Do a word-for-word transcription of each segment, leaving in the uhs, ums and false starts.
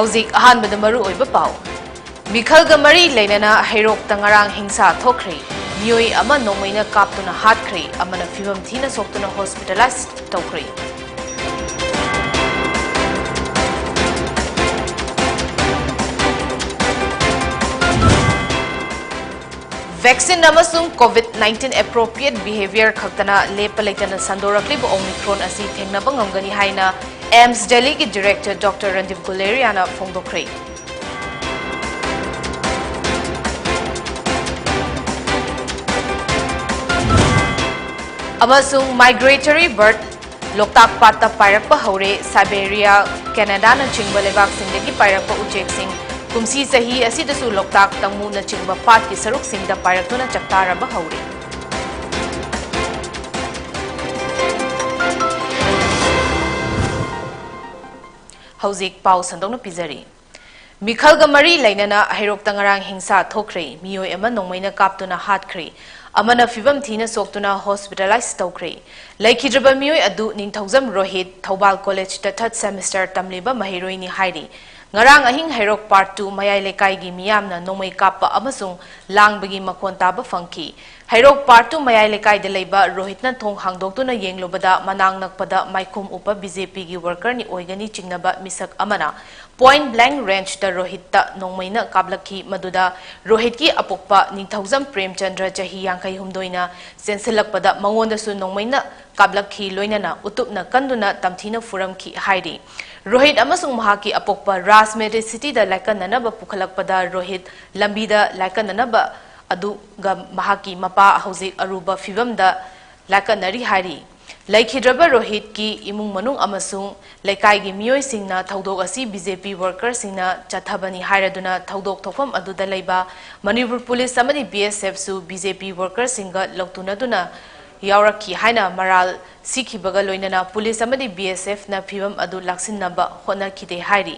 ꯍꯧꯖꯤꯛ ꯑꯍꯥꯟꯕꯗ ꯃꯔꯨ ꯑꯣꯏꯕ ꯄꯥꯎ꯫ ꯃꯤꯈꯜꯒ ꯃꯔꯤ ꯂꯩꯅꯅ ꯍꯩꯔꯣꯛꯇ ꯉꯔꯥꯡ ꯍꯤꯡꯁꯥ ꯊꯣꯛꯈ꯭ꯔꯦ꯫ ꯃꯤꯑꯣꯏ ꯑꯃ ꯅꯣꯡꯃꯩꯅ ꯀꯥꯞꯇꯨꯅ ꯍꯥꯠꯈ꯭ꯔꯦ, ꯑꯃꯅ ꯐꯤꯕꯝ ꯊꯤꯅ ꯁꯣꯛꯇꯨꯅ ꯍꯣꯁꯄꯤꯇꯥꯂꯥꯏꯖ ꯇꯧꯈ꯭ꯔꯦ꯫ ꯚꯦꯛꯁꯤꯟ ꯑꯃꯁꯨꯡ COVID nineteen appropriate behavior ꯈꯛꯇꯅ ꯂꯦꯞꯄ ꯂꯩꯇꯅ ꯁꯟꯗꯣꯔꯛꯂꯤꯕ Omicron ꯑꯁꯤ ꯊꯦꯡꯅꯕ ꯉꯝꯒꯅꯤ ꯍꯥꯏꯅ AIIMS ꯗꯦꯜꯂꯤꯒꯤ ꯗꯤꯔꯦꯛꯇꯔ ꯗꯣꯛꯇꯔ ꯔꯟꯗꯤꯞ ꯒꯨꯂꯦꯔꯤꯌꯥꯅ ꯐꯣꯡꯗꯣꯛꯈ꯭ꯔꯦ꯫ ꯑꯃꯁꯨꯡ migratory bird ꯂꯣꯛꯇꯥꯛ ꯄꯥꯠꯇ ꯄꯥꯏꯔꯛꯄ ꯍꯧꯔꯦ꯫ ꯁꯥꯏꯕꯦꯔꯤꯌꯥ, ꯀꯦꯅꯥꯗꯥꯅꯆꯤꯡꯕ ꯂꯩꯕꯥꯛꯁꯤꯡꯗꯒꯤ ꯄꯥꯏꯔꯛꯄ ꯎꯆꯦꯛꯁꯤꯡ ꯀꯨꯝꯁꯤ ꯆꯍꯤ ꯑꯁꯤꯗꯁꯨ ꯂꯣꯛꯇꯥꯛ ꯇꯪꯃꯨꯅꯆꯤꯡꯕ ꯄꯥꯠꯀꯤ ꯁꯔꯨꯛꯁꯤꯡꯗ ꯄꯥꯏꯔꯛꯇꯨꯅ ꯆꯥꯛꯇꯥꯔꯕ ꯍꯧꯔꯦ꯫ ꯍꯧꯖꯤꯛ ꯄꯥꯎ ꯁꯟꯗꯣꯛꯅ ꯄꯤꯖꯔꯤ꯫ ꯃꯤꯈꯜꯒ ꯃꯔꯤ ꯂꯩꯅꯅ ꯍꯩꯔꯣꯛꯇ ꯉꯔꯥꯡ ꯍꯤꯡꯁꯥ ꯊꯣꯛꯈ꯭ꯔꯦ꯫ ꯃꯤꯑꯣꯏ ꯑꯃ ꯅꯣꯡꯃꯩꯅ ꯀꯥꯞꯇꯨꯅ ꯍꯥꯠꯈ꯭ꯔꯦ, ꯑꯃꯅ ꯐꯤꯕꯝ ꯊꯤꯅ ꯁꯣꯛꯇꯨꯅ ꯍꯣꯁꯄꯤꯇꯥꯂꯥꯏꯖ ꯇꯧꯈ꯭ꯔꯦ꯫ ꯂꯩꯈꯤꯗ꯭ꯔꯕ ꯃꯤꯑꯣꯏ ꯑꯗꯨ ꯅꯤꯡꯊꯧꯖꯝ ꯔꯣꯍꯤꯠ, ꯊꯧꯕꯥꯜ ꯀꯣꯂꯦꯖꯇ third semester ꯇꯝꯂꯤꯕ ꯃꯍꯩꯔꯣꯏꯅꯤ ꯍꯥꯏꯔꯤ꯫ ꯉꯔꯥꯡ ꯑꯍꯤꯡ ꯍꯩꯔꯣꯛ Part two ꯃꯌꯥꯏ ꯂꯩꯀꯥꯏꯒꯤ ꯃꯤꯌꯥꯝꯅ ꯅꯣꯡꯃꯩ ꯀꯥꯞꯄ ꯑꯃꯁꯨꯡ ꯂꯥꯡꯕꯒꯤ ꯃꯈꯣꯟ ꯇꯥꯕ ꯐꯪꯈꯤ꯫ ꯍꯩꯔꯣꯛ Part two ꯃꯌꯥꯏ ꯂꯩꯀꯥꯏꯗ ꯂꯩꯕ ꯔꯣꯍꯤꯠꯅ ꯊꯣꯡ ꯍꯥꯡꯗꯣꯛꯇꯨꯅ ꯌꯦꯡꯂꯨꯕꯗ ꯃꯅꯥꯛ ꯅꯛꯄꯗ ꯃꯥꯏꯈꯨꯝ ꯎꯞꯄ BJPꯒꯤ workerꯅꯤ ꯑꯣꯏꯒꯅꯤ ꯆꯤꯡꯅꯕ ꯃꯤꯁꯛ ꯑꯃꯅ point blank rangeꯇ ꯔꯣꯍꯤꯠꯇ ꯅꯣꯡꯃꯩꯅ ꯀꯥꯞꯂꯛꯈꯤ꯫ ꯃꯗꯨꯗ ꯔꯣꯍꯤꯠꯀꯤ ꯑꯄꯣꯛꯄ ꯅꯤꯡꯊꯧꯖꯝ ꯄ꯭ꯔꯦꯝꯆꯟꯗ꯭ꯔ, ꯆꯍꯤ ꯌꯥꯡꯈꯩ ꯍꯨꯝꯗꯣꯏꯅ ꯆꯦꯟꯁꯤꯜꯂꯛꯄꯗ ꯃꯉꯣꯟꯗꯁꯨ ꯅꯣꯡꯃꯩꯅ ꯀꯥꯞꯂꯛꯈꯤ, ꯂꯣꯏꯅꯅ ꯎꯇꯨꯞꯅ ꯀꯟꯗꯨꯅ ꯇꯝꯊꯤꯅ ꯐꯨꯔꯝꯈꯤ ꯍꯥꯏꯔꯤ꯫ ꯔꯣꯍꯤꯠ ꯑꯃꯁꯨꯡ ꯃꯍꯥꯛꯀꯤ ꯑꯄꯣꯛꯄ ꯔꯥꯖ Medicityꯗ ꯂꯥꯏꯀꯠꯅꯅꯕ ꯄꯨꯈꯠꯂꯛꯄꯗ ꯔꯣꯍꯤꯠ ꯂꯝꯕꯤꯗ ꯂꯥꯏꯀꯠꯅꯅꯕ ꯑꯗꯨꯒ ꯃꯍꯥꯛꯀꯤ ꯃꯄꯥ ꯍꯧꯖꯤꯛ ꯑꯔꯨꯕ ꯐꯤꯕꯝꯗ ꯂꯥꯏꯀꯠꯅꯔꯤ ꯍꯥꯏꯔꯤ꯫ ꯂꯩꯈꯤꯗ꯭ꯔꯕ ꯔꯣꯍꯤꯠꯀꯤ ꯏꯃꯨꯡ ꯃꯅꯨꯡ ꯑꯃꯁꯨꯡ ꯂꯩꯀꯥꯏꯒꯤ ꯃꯤꯑꯣꯏꯁꯤꯡꯅ ꯊꯧꯗꯣꯛ ꯑꯁꯤ BJP workerꯁꯤꯡꯅ ꯆꯠꯊꯕꯅꯤ ꯍꯥꯏꯔꯗꯨꯅ ꯊꯧꯗꯣꯛ ꯊꯣꯛꯐꯝ ꯑꯗꯨꯗ ꯂꯩꯕ ꯃꯅꯤꯄꯨꯔ ꯄꯨꯂꯤꯁ ꯑꯃꯗꯤ BSFꯁꯨ BJP workerꯁꯤꯡꯒ ꯂꯧꯇꯨꯅꯗꯨꯅ ꯌꯥꯎꯔꯛꯈꯤ ꯍꯥꯏꯅ ꯃꯔꯥꯜ ꯁꯤꯈꯤꯕꯒ ꯂꯣꯏꯅꯅ ꯄꯨꯂꯤꯁ ꯑꯃꯗꯤ BSFꯅ ꯐꯤꯚꯝ ꯑꯗꯨ ꯂꯥꯛꯁꯤꯟꯅꯕ ꯍꯣꯠꯅꯈꯤꯗꯦ ꯍꯥꯏꯔꯤ꯫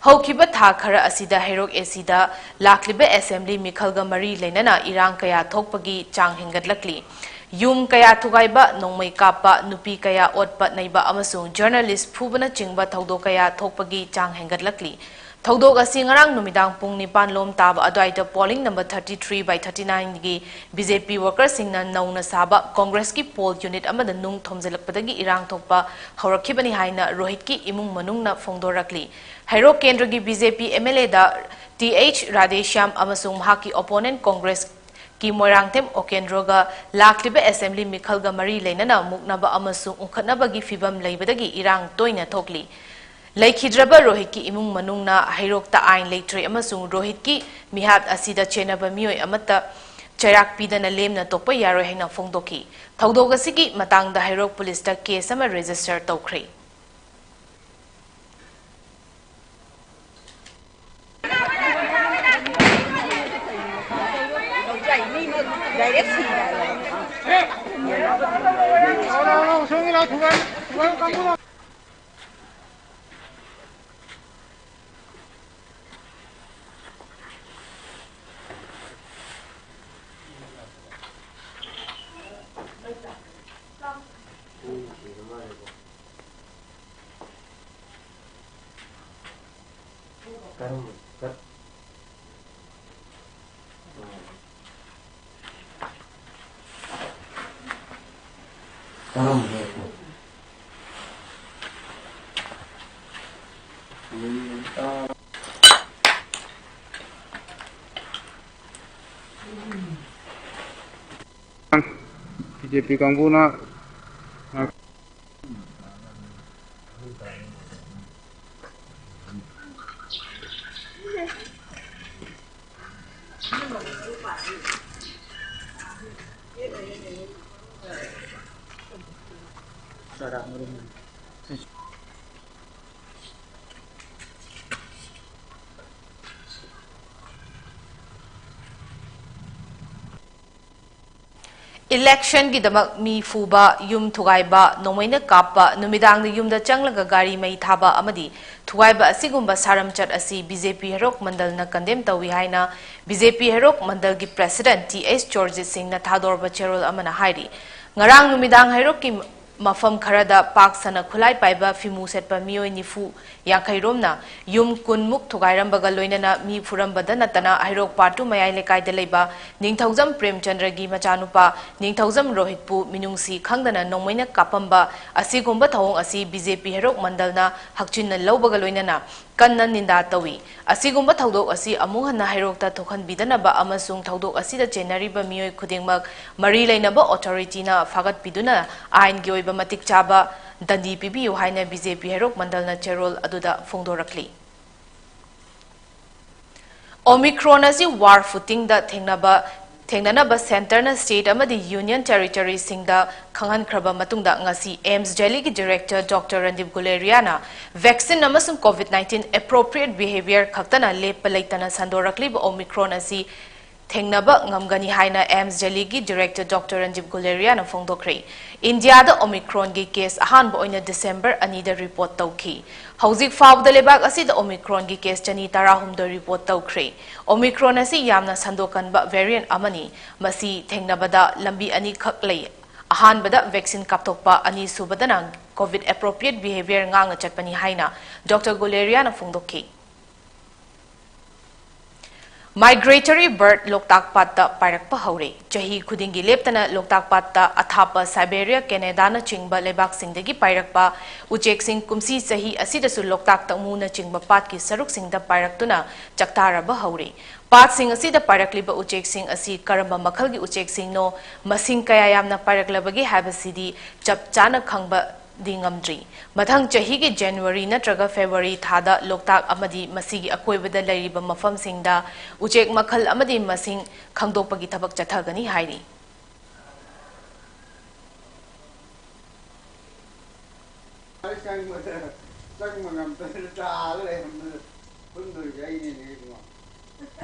ꯍꯧꯈꯤꯕ ꯊꯥ ꯈꯔ ꯑꯁꯤꯗ ꯍꯩꯔꯣꯛ ACꯗ ꯂꯥꯛꯂꯤꯕ assembly ꯃꯤꯈꯜꯒ ꯃꯔꯤ ꯂꯩꯅꯅ ꯏꯔꯥꯡ ꯀꯌꯥ ꯊꯣꯛꯄꯒꯤ ꯆꯥꯡ ꯍꯦꯟꯒꯠꯂꯛꯂꯤ꯫ ꯌꯨꯝ ꯀꯌꯥ ꯊꯨꯒꯥꯏꯕ, ꯅꯣꯡꯃꯩ ꯀꯥꯞꯄ, ꯅꯨꯄꯤ ꯀꯌꯥ ꯑꯣꯠꯄ ꯅꯩꯕ ꯑꯃꯁꯨꯡ journalist ꯐꯨꯕꯅꯆꯤꯡꯕ ꯊꯧꯗꯣꯛ ꯀꯌꯥ ꯊꯣꯛꯄꯒꯤ ꯆꯥꯡ ꯍꯦꯟꯒꯠꯂꯛꯂꯤ꯫ ꯊꯧꯗꯣꯛ ꯑꯁꯤ ꯉꯔꯥꯡ ꯅꯨꯃꯤꯗꯥꯡ ꯄꯨꯡ ꯅꯤꯄꯥꯟ ꯂꯣꯝ ꯇꯥꯕ ꯑꯗꯨꯋꯥꯏꯗ polling number thirty three by thirty nine ꯒꯤ BJP workerꯁꯤꯡꯅ ꯅꯧꯅ ꯁꯥꯕ Congressꯀꯤ poll unit ꯑꯃꯗ ꯅꯨꯡ ꯊꯣꯝꯖꯤꯜꯂꯛꯄꯗꯒꯤ ꯏꯔꯥꯡ ꯊꯣꯛꯄ ꯍꯧꯔꯛꯈꯤꯕꯅꯤ ꯍꯥꯏꯅ ꯔꯣꯍꯤꯠꯀꯤ ꯏꯃꯨꯡ ꯃꯅꯨꯡꯅ ꯐꯣꯡꯗꯣꯔꯛꯂꯤ꯫ ꯍꯩꯔꯣꯛ ꯀꯦꯟꯗ꯭ꯔꯒꯤ BJP MLAꯗ Th Radheshyam ꯑꯃꯁꯨꯡ ꯃꯍꯥꯛꯀꯤ opponent Congressꯀꯤ ꯃꯣꯏꯔꯥꯡꯊꯦꯝ ꯑꯣꯀꯦꯟꯗ꯭ꯔꯣꯒ ꯂꯥꯛꯂꯤꯕ assembly ꯃꯤꯈꯜꯒ ꯃꯔꯤ ꯂꯩꯅꯅ ꯃꯨꯛꯅꯕ ꯑꯃꯁꯨꯡ ꯎꯪꯈꯠꯅꯕꯒꯤ ꯐꯤꯚꯝ ꯂꯩꯕꯗꯒꯤ ꯏꯔꯥꯡ ꯇꯣꯏꯅ ꯊꯣꯛꯂꯤ꯫ ꯂꯩꯈꯤꯗ꯭ꯔꯕ ꯔꯣꯍꯤꯠꯀꯤ ꯏꯃꯨꯡ ꯃꯅꯨꯡꯅ ꯍꯩꯔꯣꯛꯇ ꯑꯥꯏꯟ ꯂꯩꯇ꯭ꯔꯦ ꯑꯃꯁꯨꯡ ꯔꯣꯍꯤꯠꯀꯤ ꯃꯤꯍꯥꯠ ꯑꯁꯤꯗ ꯆꯦꯟꯅꯕ ꯃꯤꯑꯣꯏ ꯑꯃꯠꯇ ꯆꯩꯔꯥꯛ ꯄꯤꯗꯅ ꯂꯦꯝꯅ ꯇꯣꯛꯄ ꯌꯥꯔꯣꯏ ꯍꯥꯏꯅ ꯐꯣꯡꯗꯣꯛꯈꯤ꯫ ꯊꯧꯗꯣꯛ ꯑꯁꯤꯒꯤ ꯃꯇꯥꯡꯗ ꯍꯩꯔꯣꯛ ꯄꯨꯂꯤꯁꯇ case ꯑꯃ register ꯇꯧꯈ꯭ꯔꯦ꯫ BJP ꯀꯥꯡꯕꯨꯅ Electionꯒꯤꯗꯃꯛ ꯃꯤ ꯐꯨꯕ, ꯌꯨꯝ ꯊꯨꯒꯥꯏꯕ, ꯅꯣꯡꯃꯩꯅ ꯀꯥꯞꯄ, ꯅꯨꯃꯤꯗꯥꯡꯗ ꯌꯨꯝꯗ ꯆꯪꯂꯒ ꯒꯥꯔꯤ ꯃꯩ ꯊꯥꯕ ꯑꯃꯗꯤ ꯊꯨꯒꯥꯏꯕ ꯑꯁꯤꯒꯨꯝꯕ ꯁꯥꯔꯝꯆꯠ ꯑꯁꯤ BJP ꯍꯩꯔꯣꯛ ꯃꯟꯗꯜꯅ condemn ꯇꯧꯏ ꯍꯥꯏꯅ BJP ꯍꯩꯔꯣꯛ ꯃꯟꯗꯜꯒꯤ president Th ꯆꯣꯔꯖꯤꯠ ꯁꯤꯡꯅ ꯊꯥꯗꯣꯔꯕ ꯆꯦꯔꯣꯜ ꯑꯃꯅ ꯍꯥꯏꯔꯤ꯫ ꯉꯔꯥꯡ ꯅꯨꯃꯤꯗꯥꯡ ꯍꯩꯔꯣꯛꯀꯤ ꯃꯐꯝ ꯈꯔꯗ ꯄꯥꯛ ꯁꯟꯅ ꯈꯨꯠꯂꯥꯏ ꯄꯥꯏꯕ ꯐꯤꯃꯨ ꯁꯦꯠꯄ ꯃꯤꯑꯣꯏ ꯅꯤꯐꯨ ꯌꯥꯡꯈꯩ ꯔꯣꯝꯅ ꯌꯨꯝ ꯀꯨꯟꯃꯨꯛ ꯊꯨꯒꯥꯏꯔꯝꯕꯒ ꯂꯣꯏꯅꯅ ꯃꯤ ꯐꯨꯔꯝꯕꯗ ꯅꯠꯇꯅ ꯍꯩꯔꯣꯛ ꯄꯥꯔꯠ ꯇꯨ ꯃꯌꯥꯏ ꯂꯩꯀꯥꯏꯗ ꯂꯩꯕ ꯅꯤꯡꯊꯧꯖꯝ ꯄ꯭ꯔꯦꯝꯆꯟꯗ꯭ꯔꯒꯤ ꯃꯆꯥꯅꯨꯄꯥ ꯅꯤꯡꯊꯧꯖꯝ ꯔꯣꯍꯤꯠꯄꯨ ꯃꯤꯅꯨꯡꯁꯤ ꯈꯪꯗꯅ ꯅꯣꯡꯃꯩꯅ ꯀꯥꯞꯄꯝꯕ ꯑꯁꯤꯒꯨꯝꯕ ꯊꯧꯑꯣꯡ ꯑꯁꯤ ꯕꯤ ꯖꯦ ꯄꯤ ꯍꯩꯔꯣꯛ ꯃꯟꯗꯜꯅ ꯍꯛꯆꯤꯟꯅ ꯂꯧꯕꯒ ꯂꯣꯏꯅꯅ ꯀꯟꯅ ꯅꯤꯟꯗꯥ ꯇꯧꯏ꯫ ꯑꯁꯤꯒꯨꯝꯕ ꯊꯧꯗꯣꯛ ꯑꯁꯤ ꯑꯃꯨꯛ ꯍꯟꯅ ꯍꯩꯔꯣꯛꯇ ꯊꯣꯛꯍꯟꯕꯤꯗꯅꯕ ꯑꯃꯁꯨꯡ ꯊꯧꯗꯣꯛ ꯑꯁꯤꯗ ꯆꯦꯟꯅꯔꯤꯕ ꯃꯤꯑꯣꯏ ꯈꯨꯗꯤꯡꯃꯛ ꯃꯔꯤ ꯂꯩꯅꯕ ꯑꯣꯊꯣꯔꯤꯇꯤꯅ ꯐꯥꯒꯠꯄꯤꯗꯨꯅ ꯑꯥꯏꯟꯒꯤ ꯑꯣꯏꯕ ꯃꯇꯤꯛ ꯆꯥꯕ ꯗꯟꯗꯤ ꯄꯤꯕꯤꯌꯨ ꯍꯥꯏꯅ ꯕꯤ ꯖꯦ ꯄꯤ ꯍꯩꯔꯣꯛ ꯃꯟꯗꯜꯅ ꯆꯦꯔꯣꯜ ꯑꯗꯨꯗ ꯐꯣꯡꯗꯣꯔꯛꯂꯤ꯫ ꯑꯣꯃꯤꯀ꯭ꯔꯣꯟ ꯑꯁꯤ ꯋꯥꯔ ꯐꯨꯇꯤꯡꯗ ꯊꯦꯡꯅꯕ, ꯊꯦꯡꯅꯅꯕ ꯁꯦꯟꯇꯔꯅ ꯁ꯭ꯇꯦꯠ ꯑꯃꯗꯤ ꯌꯨꯅꯤꯌꯟ ꯇꯦꯔꯤꯇꯣꯔꯤꯁꯤꯡꯗ ꯈꯪꯍꯟꯈ꯭ꯔꯕ ꯃꯇꯨꯡꯗ ꯉꯁꯤ ꯑꯦꯝꯁ ꯗꯦꯜꯂꯤꯒꯤ ꯗꯤꯔꯦꯛꯇꯔ ꯗꯣꯛꯇꯔ ꯔꯟꯗꯤꯞ ꯒꯨꯂꯦꯔꯤꯌꯥꯅ ꯚꯦꯛꯁꯤꯟ ꯑꯃꯁꯨꯡ ꯀꯣꯚꯤꯗ ꯅꯥꯏꯟꯇꯤꯟ ꯑꯦꯄ꯭ꯔꯣꯄ꯭ꯔꯤꯌꯦꯠ ꯕꯤꯍꯦꯕꯤꯌꯔ ꯈꯛꯇꯅ ꯂꯦꯞꯄ ꯂꯩꯇꯅ ꯁꯟꯗꯣꯔꯛꯂꯤꯕ ꯑꯣꯃꯤꯀ꯭ꯔꯣꯟ ꯑꯁꯤ ꯊꯦꯡꯅꯕ ꯉꯝꯒꯅꯤ ꯍꯥꯏꯅ ꯑꯦꯝꯁ ꯗꯦꯜꯂꯤꯒꯤ ꯗꯤꯔꯦꯛꯇꯔ ꯗꯣꯛꯇꯔ ꯔꯟꯗꯤꯞ ꯒꯨꯂꯦꯔꯤꯌꯥꯅ ꯐꯣꯡꯗꯣꯛꯈ꯭ꯔꯦ꯫ ꯏꯟꯗꯤꯌꯥꯗ ꯑꯣꯃꯤꯀ꯭ꯔꯣꯟꯒꯤ ꯀꯦꯁ ꯑꯍꯥꯟꯕ ꯑꯣꯏꯅ ꯗꯤꯁꯦꯝꯕꯔ ꯑꯅꯤꯗ ꯔꯤꯄꯣꯔꯠ ꯇꯧꯈꯤ꯫ ꯍꯧꯖꯤꯛ ꯐꯥꯎꯕꯗ ꯂꯩꯕꯥꯛ ꯑꯁꯤꯗ ꯑꯣꯃꯤꯀ꯭ꯔꯣꯟꯒꯤ ꯀꯦꯁ ꯆꯅꯤ ꯇꯔꯥꯍꯨꯝꯗꯣꯏ ꯔꯤꯄꯣꯔꯠ ꯇꯧꯈ꯭ꯔꯦ꯫ ꯑꯣꯃꯤꯀ꯭ꯔꯣꯟ ꯑꯁꯤ ꯌꯥꯝꯅ ꯁꯟꯗꯣꯛꯀꯟꯕ ꯚꯦꯔꯤꯌꯦꯟꯠ ꯑꯃꯅꯤ꯫ ꯃꯁꯤ ꯊꯦꯡꯅꯕꯗ ꯂꯝꯕꯤ ꯑꯅꯤꯈꯛ ꯂꯩ꯫ ꯑꯍꯥꯟꯕꯗ ꯚꯦꯛꯁꯤꯟ ꯀꯥꯞꯊꯣꯛꯄ, ꯑꯅꯤꯁꯨꯕꯗꯅ ꯀꯣꯚꯤꯗ ꯑꯦꯄ꯭ꯔꯣꯄ꯭ꯔꯤꯌꯦꯠ ꯕꯤꯍꯦꯕꯤꯌꯔ ꯉꯥꯛꯅ ꯆꯠꯄꯅꯤ ꯍꯥꯏꯅ ꯗꯣꯛꯇꯔ ꯒꯨꯂꯦꯔꯤꯌꯥꯅ ꯐꯣꯡꯗꯣꯛꯈꯤ꯫ ꯃꯥꯏꯒ꯭ꯔꯦꯇꯔꯤ ꯕꯔꯗ ꯂꯣꯛꯇꯥꯛ ꯄꯥꯠꯇ ꯄꯥꯏꯔꯛꯄ ꯍꯧꯔꯦ꯫ ꯆꯍꯤ ꯈꯨꯗꯤꯡꯒꯤ ꯂꯦꯞꯇꯅ ꯂꯣꯛꯇꯥꯛ ꯄꯥꯠꯇ ꯑꯊꯥꯞꯄ ꯁꯥꯏꯕꯦꯔꯤꯌꯥ, ꯀꯦꯅꯦꯗꯥꯅꯆꯤꯡꯕ ꯂꯩꯕꯥꯛꯁꯤꯡꯗꯒꯤ ꯄꯥꯏꯔꯛꯄ ꯎꯆꯦꯛꯁꯤꯡ ꯀꯨꯝꯁꯤ ꯆꯍꯤ ꯑꯁꯤꯗꯁꯨ ꯂꯣꯛꯇꯥꯛ ꯇꯃꯨꯅꯆꯤꯡꯕ ꯄꯥꯠꯀꯤ ꯁꯔꯨꯛꯁꯤꯡꯗ ꯄꯥꯏꯔꯛꯇꯨꯅ ꯆꯥꯛꯇꯥꯔꯕ ꯍꯧꯔꯦ꯫ ꯄꯥꯠꯁꯤꯡ ꯑꯁꯤꯗ ꯄꯥꯏꯔꯛꯂꯤꯕ ꯎꯆꯦꯛꯁꯤꯡ ꯑꯁꯤ ꯀꯔꯝꯕ ꯃꯈꯜꯒꯤ ꯎꯆꯦꯛꯁꯤꯡꯅꯣ, ꯃꯁꯤꯡ ꯀꯌꯥ ꯌꯥꯝꯅ ꯄꯥꯏꯔꯛꯂꯕꯒꯦ ꯍꯥꯏꯕꯁꯤꯗꯤ ꯆꯞ ꯆꯥꯅ ꯈꯪꯕ ꯗꯤ ꯉꯝꯗ꯭ꯔꯤ꯫ ꯃꯊꯪ ꯆꯍꯤꯒꯤ ꯖꯅꯋꯥꯔꯤ ꯅꯠꯇ꯭ꯔꯒ ꯐꯦꯕ꯭ꯔꯨꯋꯥꯔꯤ ꯊꯥꯗ ꯂꯣꯛꯇꯥꯛ ꯑꯃꯗꯤ ꯃꯁꯤꯒꯤ ꯑꯀꯣꯏꯕꯗ ꯂꯩꯔꯤꯕ ꯃꯐꯝꯁꯤꯡꯗ ꯎꯆꯦꯛ ꯃꯈꯜ ꯑꯃꯗꯤ ꯃꯁꯤꯡ ꯈꯪꯗꯣꯛꯄꯒꯤ ꯊꯕꯛ ꯆꯠꯊꯒꯅꯤ ꯍꯥꯏꯔꯤ꯫ ꯆꯪꯕꯗ, ꯆꯪꯕ ꯉꯝꯗꯗꯅ ꯇꯥꯔ ꯂꯩꯔꯝꯕꯗ ꯐꯨꯟꯗꯣꯏꯁꯦ ꯑꯩꯅꯤꯅꯦ ꯏꯕꯨꯡꯉꯣ꯫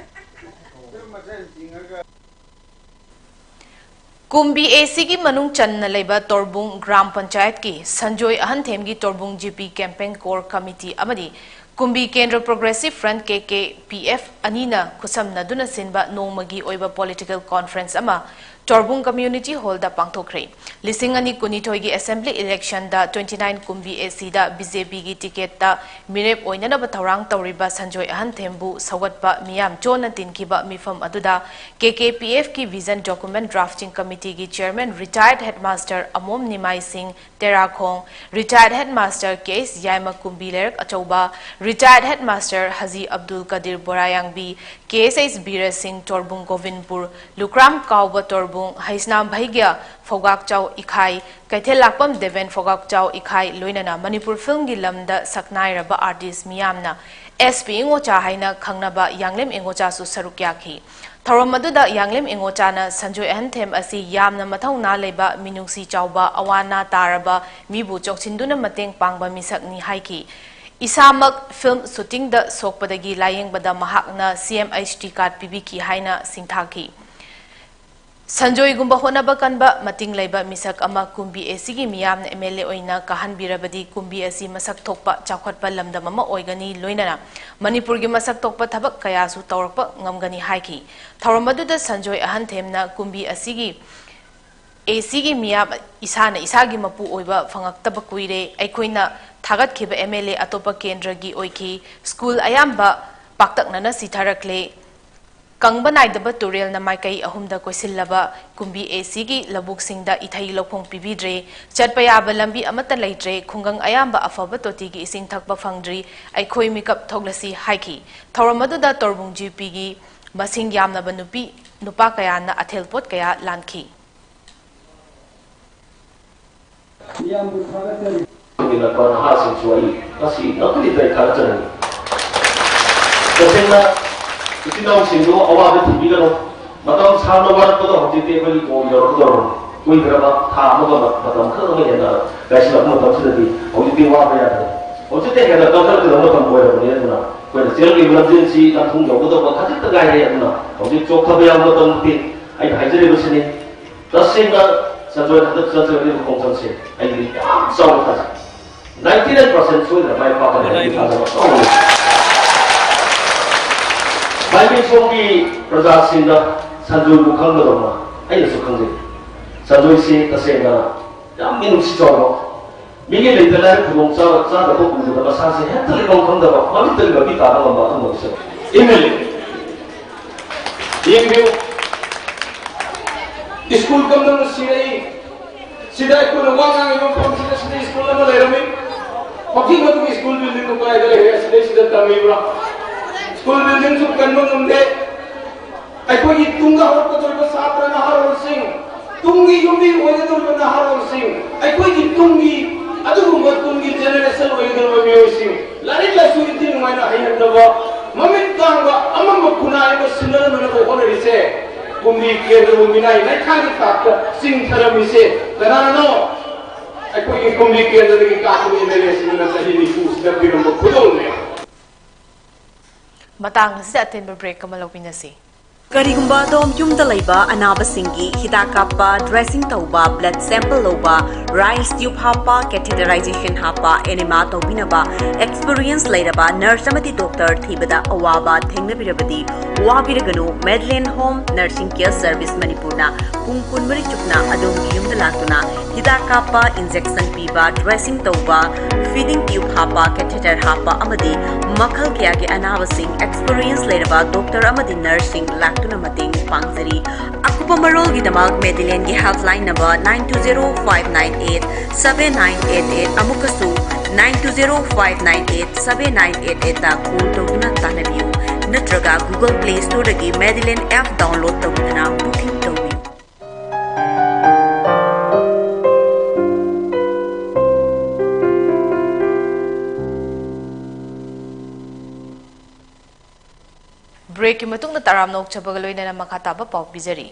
ꯑꯗꯨ ꯃꯆꯟ ꯆꯤꯡꯉꯒ ꯀꯨꯝꯕꯤ ꯑꯦ ꯁꯤꯒꯤ ꯃꯅꯨꯡ ꯆꯟꯅ ꯂꯩꯕ ꯇꯣꯔꯕꯨꯡ ꯒ꯭ꯔꯥꯝ ꯄꯟꯆꯥꯌꯠꯀꯤ ꯁꯟꯖꯣꯏ ꯑꯍꯟꯊꯦꯝꯒꯤ Torbung G P campaign core committee ꯑꯃꯗꯤ Kumbi Kendra progressive front, K K P F, ꯑꯅꯤꯅ ꯈꯨꯠꯁꯝꯅꯗꯨꯅ ꯁꯤꯟꯕ ꯅꯣꯡꯃꯒꯤ ꯑꯣꯏꯕ ꯄꯣꯂꯤꯇꯤꯀꯦꯜ ꯀꯣꯟꯐ꯭ꯔꯦꯟꯁ ꯑꯃ ꯇꯣꯔꯕꯨꯡ ꯀꯝꯃ꯭ꯌꯨꯅꯤꯇꯤ ꯍꯣꯜꯗ ꯄꯥꯡꯊꯣꯛꯈ꯭ꯔꯦ꯫ ꯂꯤꯁꯤꯡ ꯑꯅꯤ ꯀꯨꯟꯅꯤꯊꯣꯏꯒꯤ ꯑꯦꯁꯦꯝꯕ꯭ꯂꯤ ꯏꯂꯦꯛꯁꯟꯗ twenty nine ꯀꯨꯝꯕꯤ ꯑꯦ ꯁꯤꯗ ꯕꯤ ꯖꯦ ꯄꯤꯒꯤ ꯇꯤꯀꯦꯠꯇ ꯃꯤꯔꯦꯞ ꯑꯣꯏꯅꯅꯕ ꯊꯧꯔꯥꯡ ꯇꯧꯔꯤꯕ ꯁꯟꯖꯣꯏ ꯑꯍꯟꯊꯦꯝꯕꯨ ꯁꯧꯒꯠꯄ ꯃꯤꯌꯥꯝ ꯆꯣꯟꯅ ꯇꯤꯟꯈꯤꯕ ꯃꯤꯐꯝ ꯑꯗꯨꯗ ꯀꯦ ꯀꯦ ꯄꯤ ꯑꯦꯐꯀꯤ vision document drafting ꯀꯃꯤꯇꯤꯒꯤ chairman ꯔꯤꯇꯥꯌꯔꯗ headmaster ꯑꯃꯣꯝ ꯅꯤꯃꯥꯏ ꯁꯤꯡ ꯇꯦꯔꯥꯈꯣꯡ, ꯔꯤꯇꯥꯌꯔꯗ ꯍꯦꯗꯃꯥꯁꯇꯔ ꯀꯦ ꯑꯦꯁ ꯌꯥꯏꯃ ꯀꯨꯝꯕꯤ ꯂꯩꯔꯛ ꯑꯆꯧꯕ, ꯔꯤꯇꯥꯌꯔꯗ ꯍꯦꯗꯃꯥꯁꯇꯔ ꯍꯖꯤ ꯑꯕꯗꯨꯜ ꯀꯗꯤꯔ ꯕꯣꯔꯥꯌꯥꯡꯕꯤ, ꯀꯦ ꯑꯦꯁ ꯑꯩꯆ ꯕꯤꯔ ꯁꯤꯡ ꯇꯣꯔꯕꯨꯡ ꯒꯣꯕꯤꯟꯄꯨꯔ, ꯂꯨꯀ꯭ꯔꯥꯝ ꯀꯥꯎꯕ ꯇꯣꯔꯕꯨꯡ, ꯍꯩꯁꯅꯥꯝ ꯚꯩꯒ꯭ꯌ ꯐꯧꯒꯥꯛꯆꯥꯎ ꯏꯈꯥꯏ, ꯀꯩꯊꯦꯜ ꯂꯥꯛꯄꯝ ꯗꯦꯕꯦꯟ ꯐꯧꯒꯥꯛꯆꯥꯎ ꯏꯈꯥꯏ, ꯂꯣꯏꯅꯅ ꯃꯅꯤꯄꯨꯔ ꯐꯤꯜꯝꯒꯤ ꯂꯝꯗ ꯁꯛꯅꯥꯏꯔꯕ ꯑꯥꯔꯇꯤꯁ ꯃꯤꯌꯥꯝꯅ ꯑꯦꯁ ꯄꯤ ꯏꯉꯣꯆꯥ ꯍꯥꯏꯅ ꯈꯪꯅꯕ ꯌꯥꯡꯂꯦꯝ ꯏꯉꯣꯆꯥꯁꯨ ꯁꯔꯨꯛ ꯌꯥꯈꯤ꯫ ꯊꯧꯔꯝ ꯑꯗꯨꯗ ꯌꯥꯡꯂꯦꯝ ꯏꯉꯣꯆꯥꯅ ꯁꯟꯖꯣꯏ ꯑꯍꯟꯊꯦꯝ ꯑꯁꯤ ꯌꯥꯝꯅ ꯃꯊꯧꯅꯥ ꯂꯩꯕ, ꯃꯤꯅꯨꯡꯁꯤ ꯆꯥꯎꯕ, ꯑꯋꯥ ꯑꯅꯥ ꯇꯥꯔꯕ ꯃꯤꯕꯨ ꯆꯣꯛꯁꯤꯟꯗꯨꯅ ꯃꯇꯦꯡ ꯄꯥꯡꯕ ꯃꯤꯁꯛꯅꯤ ꯍꯥꯏꯈꯤ꯫ ꯏꯁꯥꯃꯛ ꯐꯤꯜꯝ ꯁꯨꯇꯤꯡꯗ ꯁꯣꯛꯄꯗꯒꯤ ꯂꯥꯌꯦꯡꯕꯗ ꯃꯍꯥꯛꯅ ꯁꯤ ꯑꯦꯝ ꯑꯩꯆ ꯇꯤ ꯀꯥꯔꯗ ꯄꯤꯕꯤꯈꯤ ꯍꯥꯏꯅ ꯁꯤꯡꯊꯥꯈꯤ꯫ ꯁꯟꯖꯣꯏꯒꯨꯝꯕ ꯍꯣꯠꯅꯕ ꯀꯟꯕ, ꯃꯇꯤꯡ ꯂꯩꯕ ꯃꯤꯁꯛ ꯑꯃ ꯀꯨꯝꯕꯤ ꯑꯦ ꯁꯤꯒꯤ ꯃꯤꯌꯥꯝꯅ ꯑꯦꯝ ꯑꯦꯜ ꯑꯦ ꯑꯣꯏꯅ ꯀꯥꯍꯟꯕꯤꯔꯕꯗꯤ ꯀꯨꯝꯕꯤ ꯑꯁꯤ ꯃꯁꯛ ꯊꯣꯛꯄ ꯆꯥꯎꯈꯠꯄ ꯂꯝꯗꯝ ꯑꯃ ꯑꯣꯏꯒꯅꯤ, ꯂꯣꯏꯅꯅ ꯃꯅꯤꯄꯨꯔꯒꯤ ꯃꯁꯛ ꯊꯣꯛꯄ ꯊꯕꯛ ꯀꯌꯥꯁꯨ ꯇꯧꯔꯛꯄ ꯉꯝꯒꯅꯤ ꯍꯥꯏꯈꯤ꯫ ꯊꯧꯔꯝ ꯑꯗꯨꯗ ꯁꯟꯖꯣꯏ ꯑꯍꯟꯊꯦꯝꯅ ꯀꯨꯝꯕꯤ ꯑꯁꯤꯒꯤ ꯑꯦ ꯁꯤꯒꯤ ꯃꯤꯌꯥꯝ ꯏꯁꯥꯅ ꯏꯁꯥꯒꯤ ꯃꯄꯨ ꯑꯣꯏꯕ ꯐꯪꯉꯛꯇꯕ ꯀꯨꯏꯔꯦ꯫ ꯑꯩꯈꯣꯏꯅ ꯊꯥꯒꯠꯈꯤꯕ ꯑꯦꯝ ꯑꯦꯜ ꯑꯦ ꯑꯇꯣꯞꯄ ꯀꯦꯟꯗ꯭ꯔꯒꯤ ꯑꯣꯏꯈꯤ꯫ ꯁ꯭ꯀꯨꯜ ꯑꯌꯥꯝꯕ ꯄꯥꯛꯇꯛꯅꯅ ꯁꯤꯊꯔꯛꯂꯦ꯫ ꯀꯪꯕ ꯅꯥꯏꯗꯕ ꯇꯨꯔꯦꯜꯅ ꯃꯥꯏꯀꯩ ꯑꯍꯨꯝꯗ ꯀꯣꯏꯁꯤꯜꯂꯕ ꯀꯨꯝꯕꯤ ꯑꯦ ꯁꯤꯒꯤ ꯂꯧꯕꯨꯛꯁꯤꯡꯗ ꯏꯊꯩ ꯂꯧꯈꯣꯡ ꯄꯤꯕꯤꯗ꯭ꯔꯦ꯫ ꯆꯠꯄ ꯌꯥꯕ ꯂꯝꯕꯤ ꯑꯃꯠꯇ ꯂꯩꯇ꯭ꯔꯦ꯫ ꯈꯨꯡꯒꯪ ꯑꯌꯥꯝꯕ ꯑꯐꯕ ꯇꯣꯇꯤꯒꯤ ꯏꯁꯤꯡ ꯊꯛꯄ ꯐꯪꯗ꯭ꯔꯤ꯫ ꯑꯩꯈꯣꯏ ꯃꯤꯀꯞ ꯊꯣꯛꯂꯁꯤ ꯍꯥꯏꯈꯤ꯫ ꯊꯧꯔꯝ ꯑꯗꯨꯗ ꯇꯣꯔꯕꯨꯡ ꯖꯤ ꯄꯤꯒꯤ ꯃꯁꯤꯡ ꯌꯥꯝꯂꯕ ꯅꯨꯄꯤ ꯅꯨꯄꯥ ꯀꯌꯥꯅ ꯑꯊꯦꯜ ꯄꯣꯠ ꯀꯌꯥ ꯂꯥꯟꯈꯤ꯫ ꯃꯤꯌꯥꯝꯕꯨ ꯊꯥꯒꯠꯆꯔꯤ꯫ ꯇꯧꯃꯤꯟꯅꯔꯛꯄ ꯅꯍꯥꯁꯤꯡꯁꯨ ꯑꯩ ꯉꯁꯤ ꯅꯝꯐꯨꯗ ꯑꯩ ꯊꯥꯒꯠꯆꯔꯤ꯫ ꯇꯁꯦꯡꯅ ꯏꯆꯤꯟ ꯏꯅꯥꯎꯁꯤꯡꯗꯨ ꯑꯋꯥꯕ ꯊꯤꯕꯤꯒꯅꯨ꯫ ꯃꯇꯝ ꯁꯥꯡꯅ ꯋꯥꯔꯛꯄꯗꯣ ꯍꯧꯖꯤꯛꯇꯤ ꯑꯩꯈꯣꯏꯒꯤ ꯀꯣꯝ ꯌꯧꯔꯛꯀꯗꯧꯔꯕꯅꯤ꯫ ꯀꯨꯏꯗ꯭ꯔꯕ ꯊꯥ ꯑꯃꯒ ꯃꯇꯝ ꯈꯔ ꯑꯃ ꯍꯦꯟꯅ ꯉꯥꯏꯁꯤꯜꯂꯛꯄ ꯃꯇꯝꯁꯤꯗꯗꯤ ꯍꯧꯖꯤꯛꯇꯤ ꯋꯥꯕ ꯌꯥꯗ꯭ꯔꯦ꯫ ꯍꯧꯖꯤꯛꯇꯤ ꯍꯦꯟꯅ ꯀꯟꯈꯠꯂꯛꯀꯗꯕ ꯃꯇꯝ ꯑꯣꯏꯔꯕꯅꯤ꯫ ꯑꯗꯨꯅ ꯑꯩꯈꯣꯏꯅ ꯆꯦꯜꯂꯛꯂꯤꯕ ꯂꯝꯖꯦꯜꯁꯤ ꯂꯝꯊꯨꯡ ꯌꯧꯒꯗꯧꯕ ꯈꯖꯤꯛꯇ ꯉꯥꯏꯔꯦ꯫ ꯑꯗꯨꯅ ꯍꯧꯖꯤꯛ ꯆꯣꯛꯊꯕ ꯌꯥꯕ ꯃꯇꯝ ꯅꯠꯇꯦ꯫ ꯑꯩꯅ ꯍꯥꯏꯖꯔꯤꯕꯁꯤꯅꯤ꯫ ꯇꯁꯦꯡꯅ ꯁꯟꯖꯣꯏ ꯍꯟꯗꯛ ꯆꯠꯆꯔꯤꯕ ꯈꯣꯡꯖꯪꯁꯦ ꯑꯩꯒꯤꯗꯤ ꯌꯥꯝ ꯆꯥꯎꯅ ꯊꯥꯖꯩ꯫ Ninety nine percent ꯁꯣꯏꯗꯅ ꯃꯥꯏ ꯄꯥꯛꯀꯅꯤ ꯍꯥꯏꯕꯒꯤ ꯊꯥꯖꯕ ꯆꯥꯎꯅ ꯂꯩ꯫ ꯃꯥꯏꯀꯩ ꯁꯣꯝꯒꯤ ꯄ꯭ꯔꯖꯥꯁꯤꯡꯅ ꯁꯟꯖꯣꯏꯕꯨ ꯈꯪꯕꯗꯧꯅ ꯑꯩꯅꯁꯨ ꯈꯪꯖꯩ, ꯆꯟꯗꯣꯏꯁꯤ ꯇꯁꯦꯡꯅ ꯌꯥꯝ ꯃꯤꯅꯨꯡꯁꯤ ꯆꯥꯎꯕ, ꯃꯤꯒꯤ ꯂꯩꯇ ꯂꯥꯏꯔ ꯈꯨꯗꯣꯡ ꯆꯥꯕ ꯆꯥꯗꯕ ꯎꯕꯗ ꯃꯁꯥꯁꯦ ꯍꯦꯛꯇ ꯂꯩꯐꯝ ꯈꯪꯗꯕ, ꯃꯃꯤꯠꯇ ꯃꯄꯤ ꯇꯥꯕ ꯉꯝꯕ ꯑꯗꯨꯝꯕ ꯃꯤꯁꯛ ꯑꯦꯝ ꯑꯦꯜ ꯑꯦ꯫ ꯌꯦꯡꯕꯤꯌꯨ, ꯁ꯭ꯀꯨꯜ ꯀꯝꯗꯧꯅ ꯁꯤꯔꯛꯏ꯫ ꯁꯤꯗ ꯑꯩꯈꯣꯏꯅ ꯋꯥ ꯉꯥꯡꯉꯤꯕ ꯃꯐꯝꯁꯤꯗ, ꯁꯤꯗ ꯁ꯭ꯀꯨꯜ ꯑꯃ ꯂꯩꯔꯝꯃꯤ꯫ ꯍꯧꯖꯤꯛ ꯃꯗꯨꯒꯤ ꯁ꯭ꯀꯨꯜ ꯕꯤꯜꯗꯤꯡꯗꯨ ꯀꯗꯥꯏꯗ ꯂꯩꯔꯦ? ꯑꯁꯤꯗꯩꯁꯤꯗ ꯇꯝꯃꯤꯕ꯭ꯔꯥ? ꯁ꯭ꯀꯨꯜ ꯕꯤꯜꯗꯤꯡꯁꯨ ꯀꯟꯕ ꯉꯝꯗꯦ꯫ ꯑꯩꯈꯣꯏꯒꯤ ꯇꯨꯡꯗ ꯍꯧꯔꯛꯀꯗꯧꯔꯤꯕ ꯁꯥꯇ꯭ꯔ ꯅꯍꯥꯔꯣꯜꯁꯤꯡ, ꯇꯨꯡꯒꯤ ꯌꯨꯝꯕꯤ ꯑꯣꯏꯒꯗꯧꯔꯤꯕ ꯅꯍꯥꯔꯣꯜꯁꯤꯡ, ꯑꯩꯈꯣꯏꯒꯤ ꯇꯨꯡꯒꯤ, ꯑꯗꯨꯒꯨꯝꯕ ꯇꯨꯡꯒꯤ ꯖꯦꯅꯦꯔꯦꯁꯟ ꯑꯣꯏꯒꯗꯧꯔꯤꯕ ꯃꯤꯑꯣꯏꯁꯤꯡ, ꯂꯥꯏꯔꯤꯛ ꯂꯥꯏꯁꯨ ꯏꯟꯊꯤ ꯅꯨꯡꯉꯥꯏꯅ ꯍꯩꯍꯟꯅꯕ, ꯃꯃꯤꯠ ꯇꯥꯡꯕ ꯑꯃꯝꯕ ꯈꯨꯟꯅꯥꯏ ꯑꯃ ꯁꯤꯟꯅꯅꯕ ꯍꯣꯠꯅꯔꯤꯁꯦ, ꯀꯨꯝꯕꯤ ꯀꯦꯟꯗ꯭ꯔꯕꯨ ꯃꯤꯅꯥꯏ ꯂꯩꯈꯥꯒꯤ ꯊꯥꯛꯇ ꯆꯤꯡꯊꯔꯝꯃꯤꯁꯦ ꯀꯅꯥꯅꯣ? ꯑꯩꯈꯣꯏꯒꯤ ꯀꯨꯝꯕꯤ ꯀꯦꯟꯗ꯭ꯔꯗꯒꯤ ꯀꯥꯈꯤꯕ ꯑꯦꯝ ꯑꯦꯜ ꯑꯦꯁꯤꯡꯅ ꯆꯍꯤ ꯅꯤꯐꯨꯁꯤꯗ ꯄꯤꯔꯝꯕ ꯈꯨꯗꯣꯜꯅꯦ꯫ ꯃꯇꯥꯡ ꯑꯁꯤꯗ ꯑꯇꯦꯟꯕ ꯕ꯭ꯔꯦꯛ ꯑꯃ ꯂꯧꯃꯤꯟꯅꯁꯤ꯫ ꯀꯔꯤꯒꯨꯝꯕ ꯑꯗꯣꯝ ꯌꯨꯝꯗ ꯂꯩꯕ ꯑꯅꯥꯕꯁꯤꯡꯒꯤ ꯍꯤꯗꯥꯛ ꯀꯥꯞꯄ, ꯗ꯭ꯔꯦꯁꯤꯡ ꯇꯧꯕ, ꯕ꯭ꯂꯗ ꯁꯦꯝꯄꯜ ꯂꯧꯕ, ꯔꯥꯏꯁ ꯇ꯭ꯌꯨꯕ ꯍꯥꯞꯄ, ꯀꯦꯊꯤꯇꯔꯥꯏꯖꯦꯁꯟ ꯍꯥꯞꯄ, ꯑꯦꯅꯤꯃꯥ ꯇꯧꯕꯤꯅꯕ ꯑꯦꯛꯁꯄꯤꯔꯤꯌꯦꯟꯁ ꯂꯩꯔꯕ ꯅꯔꯁ ꯑꯃꯗꯤ ꯗꯣꯛꯇꯔ ꯊꯤꯕꯗ ꯑꯋꯥꯕ ꯊꯦꯡꯅꯕꯤꯔꯕꯗꯤ ꯋꯥꯕꯤꯔꯒꯅꯨ꯫ ꯃꯦꯗꯂꯦꯟ ꯍꯣꯝ ꯅꯔꯁꯤꯡ ꯀꯦꯌꯔ ꯁꯔꯚꯤꯁ ꯃꯅꯤꯄꯨꯔꯅ ꯄꯨꯡ ꯀꯨꯟꯃꯔꯤ ꯆꯨꯞꯅ ꯑꯗꯣꯝꯒꯤ ꯌꯨꯝꯗ ꯂꯥꯛꯇꯨꯅ ꯍꯤꯗꯥꯛ ꯀꯥꯞꯄ, ꯏꯟꯖꯦꯛꯁꯟ ꯄꯤꯕ, ꯗ꯭ꯔꯦꯁꯤꯡ ꯇꯧꯕ, ꯐꯤꯗꯤꯡ ꯇ꯭ꯌꯨꯕ ꯍꯥꯞꯄ, ꯀꯦꯊꯦꯇꯔ ꯍꯥꯞꯄ ꯑꯃꯗꯤ ꯃꯈꯜ ꯀꯌꯥꯒꯤ ꯑꯅꯥꯕꯁꯤꯡ ꯑꯦꯛꯁꯄꯤꯔꯤꯌꯦꯟꯁ ꯂꯩꯔꯕ ꯗꯣꯛꯇꯔ ꯑꯃꯗꯤ ꯅꯔꯁꯁꯤꯡ ꯂꯥꯛꯇꯨꯅ ꯃꯇꯦꯡ ꯄꯥꯡꯖꯔꯤ꯫ ꯑꯀꯨꯞꯄ ꯃꯔꯣꯜꯒꯤꯗꯃꯛ ꯃꯦꯗꯤꯂꯦꯟꯒꯤ helpline number nine two zero five nine eight seven nine eight eight ꯑꯃꯨꯛꯀꯁꯨ nine two zero five nine eight seven nine eight eight ꯗ ꯀꯣꯜ ꯇꯧꯗꯨꯅ ꯇꯥꯟꯅꯕꯤꯌꯨ, ꯅꯠꯇ꯭ꯔꯒ Google Play Storeꯗꯒꯤ ꯃꯦꯗꯤꯂꯦꯟ ꯑꯦꯞ ꯗꯥꯎꯟꯂꯣꯗ ꯇꯧꯗꯨꯅ ꯕꯨꯀꯤꯡ ꯇꯧꯕꯤꯌꯨ꯫ ꯕ꯭ꯔꯦꯛꯀꯤ ꯃꯇꯨꯡꯗ ꯇꯔꯥꯝꯅ ꯑꯣꯛꯆꯕꯒ ꯂꯣꯏꯅꯅ ꯃꯈꯥ ꯇꯥꯕ ꯄꯥꯎ ꯄꯤꯖꯔꯤ꯫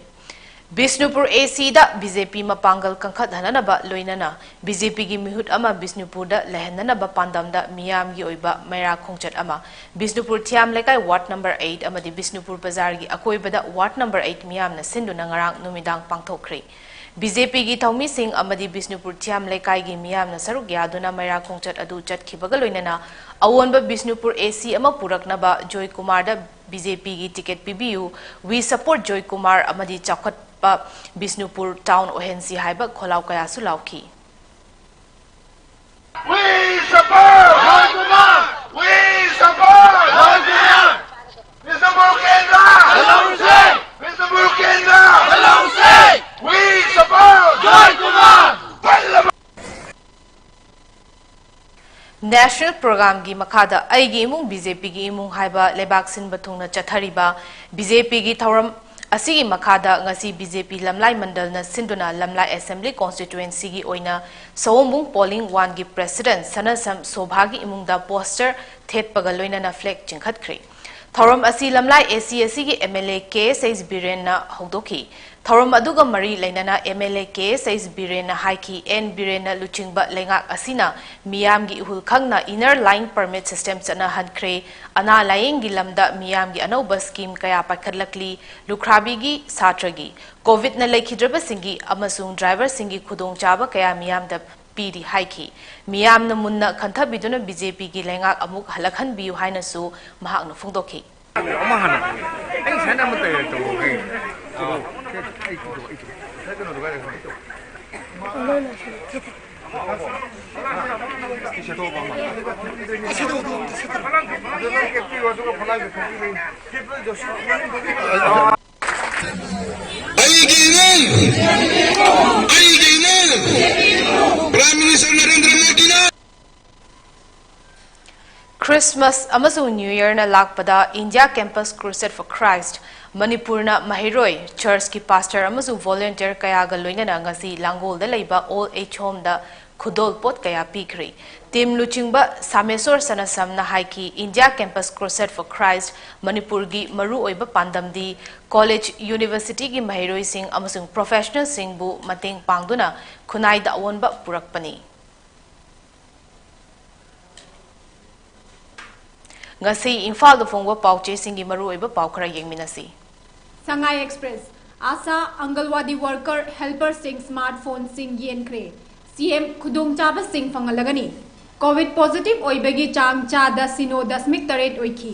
ꯕꯤꯁꯅꯨꯄꯨꯔ ꯑꯦ ꯁꯤꯗ ꯕꯤ ꯖꯦ ꯄꯤ ꯃꯄꯥꯡꯒꯜ ꯀꯟꯈꯠꯍꯟꯅꯅꯕ ꯂꯣꯏꯅꯅ ꯕꯤ ꯖꯦ ꯄꯤꯒꯤ ꯃꯤꯍꯨꯠ ꯑꯃ ꯕꯤꯁꯅꯨꯄꯨꯔꯗ ꯂꯩꯍꯟꯅꯅꯕ ꯄꯥꯟꯗꯝꯗ ꯃꯤꯌꯥꯝꯒꯤ ꯑꯣꯏꯕ ꯃꯩꯔꯥ ꯈꯣꯡꯆꯠ ꯑꯃ ꯕꯤꯁꯅꯨꯄꯨꯔ ꯊꯤꯌꯥꯝ ꯂꯩꯀꯥꯏ ꯋꯥꯔꯗ ꯅꯝꯕꯔ eight ꯑꯃꯗꯤ ꯕꯤꯁꯅꯨꯄꯨꯔ ꯕꯖꯥꯔꯒꯤ ꯑꯀꯣꯏꯕꯗ ꯋꯥꯔꯗ ꯅꯝꯕꯔ eight ꯃꯤꯌꯥꯝꯅ ꯁꯤꯟꯗꯨꯅ ꯉꯔꯥꯡ ꯅꯨꯃꯤꯗꯥꯡ ꯄꯥꯡꯊꯣꯛꯈ꯭ꯔꯦ꯫ ꯕꯤ ꯖꯦ ꯄꯤꯒꯤ ꯊꯧꯃꯤꯁꯤꯡ ꯑꯃꯗꯤ ꯕꯤꯁꯅꯨꯄꯨꯔ ꯊꯤꯌꯥꯝ ꯂꯩꯀꯥꯏꯒꯤ ꯃꯤꯌꯥꯝꯅ ꯁꯔꯨꯛ ꯌꯥꯗꯨꯅ ꯃꯩꯔꯥ ꯈꯣꯡꯆꯠ ꯑꯗꯨ ꯆꯠꯈꯤꯕꯒ ꯂꯣꯏꯅꯅ ꯑꯑꯣꯟꯕ ꯕꯤꯁꯅꯨꯄꯨꯔ ꯑꯦ ꯁꯤ ꯑꯃ ꯄꯨꯔꯛꯅꯕ ꯖꯣꯏ ꯀꯨꯃꯥꯔꯗ ꯕꯤ ꯖꯦ ꯄꯤꯒꯤ ꯇꯤꯀꯦꯠ ꯄꯤꯕꯤꯌꯨ, We support ꯖꯣꯏ ꯀꯨꯃꯥꯔ ꯑꯃꯗꯤ ꯆꯥꯎꯈꯠ ꯕꯤꯁꯅꯨꯄꯨꯔ ꯇꯥꯎꯟ ꯑꯣꯏꯍꯟꯁꯤ ꯍꯥꯏꯕ ꯈꯣꯜꯂꯥꯎ ꯀꯌꯥꯁꯨ ꯂꯥꯎꯈꯤ꯫ We support! We support! Bishnupur ꯀꯦꯟꯗ꯭ꯔ! ꯕꯤꯁꯅꯨꯄꯨꯔ ꯀꯦꯟꯗ꯭ꯔ! We support! ꯅꯦꯁꯅꯦꯜ ꯄ꯭ꯔꯣꯒ꯭ꯔꯥꯝꯒꯤ ꯃꯈꯥꯗ ꯑꯩꯒꯤ ꯏꯃꯨꯡ ꯕꯤ ꯖꯦ ꯄꯤꯒꯤ ꯏꯃꯨꯡ ꯍꯥꯏꯕ ꯂꯩꯕꯥꯛ ꯁꯤꯟꯕ ꯊꯨꯡꯅ ꯆꯠꯊꯔꯤꯕ ꯕꯤ ꯖꯦ ꯄꯤꯒꯤ ꯊꯧꯔꯝ ꯑꯁꯤꯒꯤ ꯃꯈꯥꯗ ꯉꯁꯤ ꯕꯤ ꯖꯦ ꯄꯤ ꯂꯝꯂꯥꯏ ꯃꯟꯗꯜꯅ ꯁꯤꯟꯗꯨꯅ ꯂꯝꯂꯥꯏ ꯑꯦꯁꯦꯝꯕ꯭ꯂꯤ ꯀꯣꯟꯁꯇꯤꯇ꯭ꯋꯦꯟꯁꯤꯒꯤ ꯑꯣꯏꯅ ꯁꯑꯣꯝꯕꯨꯡ ꯄꯣꯂꯤꯡ ꯋꯥꯟꯒꯤ ꯄ꯭ꯔꯦꯁꯤꯗꯦꯟꯠ ꯁꯅꯥꯁꯝ ꯁꯣꯚꯥꯒꯤ ꯏꯃꯨꯡꯗ ꯄꯣꯁꯇꯔ ꯊꯦꯠꯄꯒ ꯂꯣꯏꯅꯅ ꯐ꯭ꯂꯦꯒ ꯆꯤꯡꯈꯠꯈ꯭ꯔꯦ꯫ ꯊꯧꯔꯝ ꯑꯁꯤ ꯂꯝꯂꯥꯏ ꯑꯦ ꯁꯤ ꯑꯁꯤꯒꯤ M L A K S H ꯕꯤꯔꯦꯟꯅ ꯍꯧꯗꯣꯛꯈꯤ꯫ ꯊꯧꯔꯝ ꯑꯗꯨꯒ ꯃꯔꯤ ꯂꯩꯅꯅ M L A K S H ꯕꯤꯔꯦꯟꯅ ꯍꯥꯏꯈꯤ, ꯑꯦꯟ ꯕꯤꯔꯦꯟꯅ ꯂꯨꯆꯤꯡꯕ ꯂꯩꯉꯥꯛ ꯑꯁꯤꯅ ꯃꯤꯌꯥꯝꯒꯤ ꯏꯍꯨꯜ ꯈꯪꯅ ꯏꯅꯔ ꯂꯥꯏꯟ ꯄꯔꯃꯤꯠ ꯁꯤꯁꯇꯦꯝ ꯆꯠꯅꯍꯟꯈ꯭ꯔꯦ꯫ ꯑꯅꯥ ꯂꯥꯌꯦꯡꯒꯤ ꯂꯝꯗ ꯃꯤꯌꯥꯝꯒꯤ ꯑꯅꯧꯕ ꯁ꯭ꯀꯤꯝ ꯀꯌꯥ ꯄꯥꯏꯈꯠꯂꯛꯂꯤ꯫ ꯂꯨꯈ꯭ꯔꯥꯕꯤꯒꯤ ꯁꯥꯇ꯭ꯔꯒꯤ, ꯀꯣꯚꯤꯗꯅ ꯂꯩꯈꯤꯗ꯭ꯔꯕꯁꯤꯡꯒꯤ ꯑꯃꯁꯨꯡ ꯗ꯭ꯔꯥꯏꯚꯔꯁꯤꯡꯒꯤ ꯈꯨꯗꯣꯡꯆꯥꯕ ꯀꯌꯥ ꯃꯤꯌꯥꯝꯗ ꯄꯤꯔꯤ ꯍꯥꯏꯈꯤ꯫ ꯃꯤꯌꯥꯝꯅ ꯃꯨꯟꯅ ꯈꯟꯊꯕꯤꯗꯨꯅ ꯕꯤ ꯖꯦ ꯄꯤꯒꯤ ꯂꯩꯉꯥꯛ ꯑꯃꯨꯛ ꯍꯜꯂꯛꯍꯟꯕꯤꯌꯨ ꯍꯥꯏꯅꯁꯨ ꯃꯍꯥꯛꯅ ꯐꯣꯡꯗꯣꯛꯈꯤ꯫ ꯑꯃ ꯍꯥꯟꯅ꯫ ꯑꯩ ꯁꯥꯏꯅ ꯑꯃ ꯇꯧꯔꯦ, ꯇꯧꯔꯣ, ꯑꯩ꯫ ꯑꯥ꯫ ꯑꯩ ꯇꯧꯔꯣ, ꯑꯩ ꯇꯧꯔꯣ꯫ ꯁꯥꯏ ꯀꯩꯅꯣꯗꯣ ꯀꯥꯏꯗ ꯊꯝꯃꯤ? ꯁꯤ ꯁꯦꯠꯇꯣꯛꯑꯣ, ꯑꯃ꯫ ꯑꯗꯨ ꯅꯪ ꯀꯦꯞꯄꯤꯌꯣ, ꯑꯗꯨꯒ ꯐꯂꯥꯏꯗꯣ ꯈꯟꯕꯤꯔꯣ꯫ ꯑꯩꯒꯤ ꯏꯃꯨꯡ, ꯑꯩꯒꯤ ꯏꯃꯨꯡ, Prime Minister ꯅꯔꯦꯟꯗ꯭ꯔ ꯃꯣꯗꯤꯅ꯫ ꯈ꯭ꯔꯤꯁꯃꯥꯁ ꯑꯃꯁꯨꯡ ꯅ꯭ꯌꯨ ꯌꯔꯅ ꯂꯥꯛꯄꯗ India Campus Crusade for Christ ꯃꯅꯤꯄꯨꯔꯅ ꯃꯍꯩꯔꯣꯏ, ꯆꯔꯆꯀꯤ ꯄꯥꯁꯇꯔ ꯑꯃꯁꯨꯡ ꯚꯣꯂꯨꯟꯇꯤꯌꯔ ꯀꯌꯥꯒ ꯂꯣꯏꯅꯅ ꯉꯁꯤ ꯂꯥꯡꯒꯣꯜꯗ ꯂꯩꯕ ꯑꯣꯜ ꯑꯦꯖ ꯍꯣꯝꯗ ꯈꯨꯗꯣꯜ ꯄꯣꯠ ꯀꯌꯥ ꯄꯤꯈ꯭ꯔꯤ꯫ ꯇꯤꯝ ꯂꯨꯆꯤꯡꯕ ꯁꯥꯃꯦꯁꯣꯔ ꯁꯅꯥꯁꯝꯅ ꯍꯥꯏꯈꯤ, India Campus Crusade for Christ ꯃꯅꯤꯄꯨꯔꯒꯤ ꯃꯔꯨꯑꯣꯏꯕ ꯄꯥꯟꯗꯝꯗꯤ ꯀꯣꯂꯦꯖ, ꯌꯨꯅꯤꯚꯔꯁꯤꯇꯤꯒꯤ ꯃꯍꯩꯔꯣꯏꯁꯤꯡ ꯑꯃꯁꯨꯡ ꯄ꯭ꯔꯣꯐꯦꯁꯅꯦꯜꯁꯤꯡꯕꯨ ꯃꯇꯦꯡ ꯄꯥꯡꯗꯨꯅ ꯈꯨꯟꯅꯥꯏꯗ ꯑꯑꯣꯟꯕ ꯄꯨꯔꯛꯄꯅꯤ꯫ ꯉꯁꯤ ꯏꯝꯐꯥꯜꯗ ꯐꯣꯡꯕ ꯄꯥꯎꯆꯦꯁꯤꯡꯒꯤ ꯃꯔꯨꯑꯣꯏꯕ ꯄꯥꯎ ꯈꯔ ꯌꯦꯡꯃꯤꯟꯅꯁꯤ꯫ ꯁꯉꯥꯏ ꯑꯦꯛꯁꯄ꯭ꯔꯦꯁ, ꯑꯥꯁꯥ, ꯑꯪꯒꯜꯋꯥꯗꯤ ꯋꯥꯔꯀꯔ, ꯍꯦꯜꯄꯔꯁꯤꯡ ꯁ꯭ꯃꯥꯔꯠꯐꯣꯟꯁꯤꯡ ꯌꯦꯟꯈ꯭ꯔꯦ꯫ ꯁꯤ ꯑꯦꯝ ꯈꯨꯗꯣꯡꯆꯥꯕꯁꯤꯡ ꯐꯪꯍꯜꯂꯒꯅꯤ꯫ ꯀꯣꯚꯤꯗ ꯄꯣꯖꯤꯇꯤꯚ ꯑꯣꯏꯕꯒꯤ ꯆꯥꯡ ꯆꯥꯗ ꯁꯤꯅꯣ ꯗꯁꯃꯤꯛ ꯇꯔꯦꯠ ꯑꯣꯏꯈꯤ꯫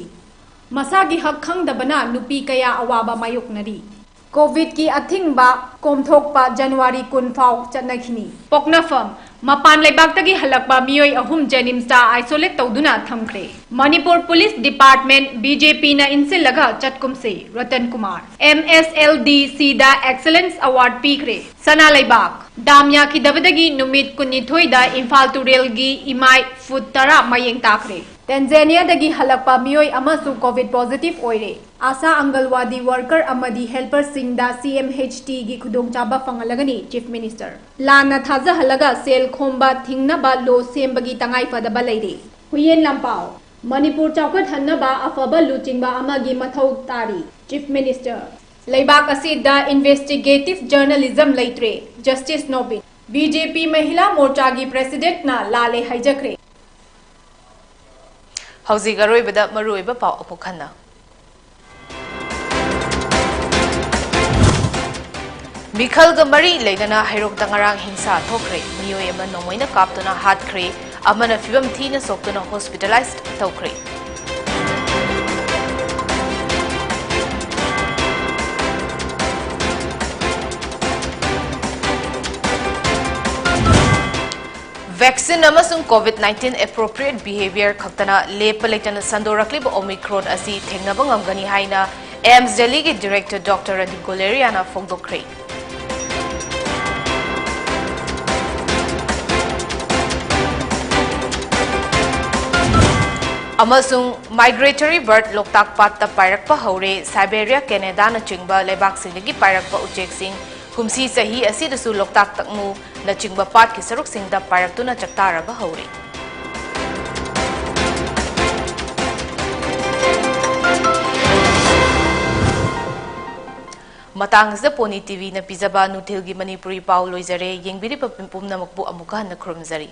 ꯃꯁꯥꯒꯤ ꯍꯛ ꯈꯪꯗꯕꯅ ꯅꯨꯄꯤ ꯀꯌꯥ ꯑꯋꯥꯕ ꯃꯥꯌꯣꯛꯅꯔꯤ꯫ ꯀꯣꯚꯤꯗꯀꯤ ꯑꯊꯤꯡꯕ ꯀꯣꯝꯊꯣꯛꯄ ꯖꯅꯋꯥꯔꯤ ꯀꯨꯟ ꯐꯥꯎ ꯆꯠꯅꯈꯤꯅꯤ꯫ ꯄꯣꯛꯅꯐꯝ: ꯃꯄꯥꯟ ꯂꯩꯕꯥꯛꯇꯒꯤ ꯍꯜꯂꯛꯄ ꯃꯤꯑꯣꯏ ꯑꯍꯨꯝ JNIMSꯇ isolate ꯇꯧꯗꯨꯅ ꯊꯝꯈ꯭ꯔꯦ꯫ ꯃꯅꯤꯄꯨꯔ ꯄꯨꯂꯤꯁ ꯗꯤꯄꯥꯔꯠꯃꯦꯟꯠ BJPꯅ ꯏꯟꯁꯤꯜꯂꯒ ꯆꯠꯀꯨꯝꯁꯤ꯫ ꯔꯇꯟ ꯀꯨꯃꯥꯔ꯫ MSLDCꯗ Excellence Award ꯄꯤꯈ꯭ꯔꯦ꯫ ꯁꯅꯥ ꯂꯩꯕꯥꯛ: ꯗꯥꯝ ꯌꯥꯈꯤꯗꯕꯗꯒꯤ ꯅꯨꯃꯤꯠ ꯀꯨꯟꯅꯤꯊꯣꯏꯗ ꯏꯝꯐꯥꯜ ꯇꯨꯔꯦꯜꯒꯤ ꯏꯃꯥꯏ ꯐꯨꯠ ꯇꯔꯥ ꯃꯌꯦꯡ ꯇꯥꯈ꯭ꯔꯦ꯫ ꯇꯦꯟꯖꯥꯅꯤꯌꯥꯗꯒꯤ ꯍꯜꯂꯛꯄ ꯃꯤꯑꯣꯏ ꯑꯃꯁꯨ ꯀꯣꯚꯤꯗ ꯄꯣꯖꯤꯇꯤꯚ ꯑꯣꯏꯔꯦ꯫ ꯑꯥꯁꯥ, ꯑꯪꯒꯜꯋꯥꯗꯤ ꯋꯥꯔꯀꯔ ꯑꯃꯗꯤ ꯍꯦꯜꯄꯔꯁꯤꯡꯗ CMHTꯒꯤ ꯈꯨꯗꯣꯡꯆꯥꯕ ꯐꯪꯍꯜꯂꯒꯅꯤ, ꯆꯤꯐ ꯃꯤꯅꯤꯁꯇꯔ꯫ ꯂꯥꯟꯅ ꯊꯥꯖꯍꯜꯂꯒ ꯁꯦꯜ ꯈꯣꯝꯕ ꯊꯤꯡꯅꯕ ꯂꯣ ꯁꯦꯝꯕꯒꯤ ꯇꯉꯥꯏꯐꯗꯕ ꯂꯩꯔꯦ꯫ ꯍꯨꯏꯌꯦꯟ ꯂꯥꯟꯄꯥꯎ: ꯃꯅꯤꯄꯨꯔ ꯆꯥꯎꯈꯠꯍꯟꯅꯕ ꯑꯐꯕ ꯂꯨꯆꯤꯡꯕ ꯑꯃꯒꯤ ꯃꯊꯧ ꯇꯥꯔꯤ, ꯆꯤꯐ ꯃꯤꯅꯤꯁꯇꯔ꯫ ꯂꯩꯕꯥꯛ ꯑꯁꯤꯗ investigative journalism ꯂꯩꯇ꯭ꯔꯦ, ꯖꯁꯇꯤꯁ ꯅꯣꯕꯤꯟ꯫ BJP ꯃꯍꯤꯂꯥ ꯃꯣꯔꯆꯥꯒꯤ ꯄ꯭ꯔꯦꯁꯤꯗꯦꯟꯠꯅ ꯂꯥꯜꯂꯦ ꯍꯥꯏꯖꯈ꯭ꯔꯦ꯫ ꯍꯧꯖꯤꯛ ꯑꯔꯣꯏꯕꯗ ꯃꯔꯨꯑꯣꯏꯕ ꯄꯥꯎ ꯑꯃꯨꯛ ꯍꯟꯅ꯫ ꯃꯤꯈꯜꯒ ꯃꯔꯤ ꯂꯩꯅꯅ ꯍꯩꯔꯣꯛꯇ ꯉꯔꯥꯡ ꯍꯤꯡꯁꯥ ꯊꯣꯛꯈ꯭ꯔꯦ꯫ ꯃꯤꯑꯣꯏ ꯑꯃ ꯅꯣꯡꯃꯩꯅ ꯀꯥꯞꯇꯨꯅ ꯍꯥꯠꯈ꯭ꯔꯦ, ꯑꯃꯅ ꯐꯤꯕꯝ ꯊꯤꯅ ꯁꯣꯛꯇꯨꯅ ꯍꯣꯁꯄꯤꯇꯥꯂꯥꯏꯖ ꯇꯧꯈ꯭ꯔꯦ꯫ Vaccine ꯑꯃꯁꯨꯡ COVID nineteen appropriate behavior ꯈꯛꯇꯅ ꯂꯦꯞꯄ ꯂꯩꯇꯅ ꯁꯟꯗꯣꯔꯛꯂꯤꯕ Omicron ꯑꯁꯤ ꯊꯦꯡꯅꯕ ꯉꯝꯒꯅꯤ ꯍꯥꯏꯅ AIIMS Delhiꯒꯤ director Doctor Randeep Guleriaꯅ ꯐꯣꯡꯗꯣꯛꯈ꯭ꯔꯦ꯫ ꯑꯃꯁꯨꯡ migratory bird ꯂꯣꯛꯇꯥꯛ ꯄꯥꯠꯇ ꯄꯥꯏꯔꯛꯄ ꯍꯧꯔꯦ꯫ Siberia, Canadaꯅꯆꯤꯡꯕ ꯂꯩꯕꯥꯛꯁꯤꯡꯗꯒꯤ ꯄꯥꯏꯔꯛꯄ ꯎꯆꯦꯛꯁꯤꯡ ꯀꯨꯝꯁꯤ ꯆꯍꯤ ꯑꯁꯤꯗꯁꯨ ꯂꯣꯛꯇꯥꯛ ꯇꯪꯉꯨꯅꯆꯤꯡꯕ ꯄꯥꯠꯀꯤ ꯁꯔꯨꯛꯁꯤꯡꯗ ꯄꯥꯏꯔꯛꯇꯨꯅ ꯆꯥꯛꯇꯥꯔꯕ ꯍꯧꯔꯦ꯫ ꯃꯇꯥꯡ ꯑꯁꯤꯗ Pony TVꯅ ꯄꯤꯖꯕ ꯅꯨꯡꯊꯤꯜꯒꯤ ꯃꯅꯤꯄꯨꯔꯤ ꯄꯥꯎ ꯂꯣꯏꯖꯔꯦ꯫ ꯌꯦꯡꯕꯤꯔꯤꯕ ꯄꯨꯝꯅꯃꯛꯄꯨ ꯑꯃꯨꯛꯀ ꯍꯟꯅ ꯈꯨꯔꯨꯝꯖꯔꯤ꯫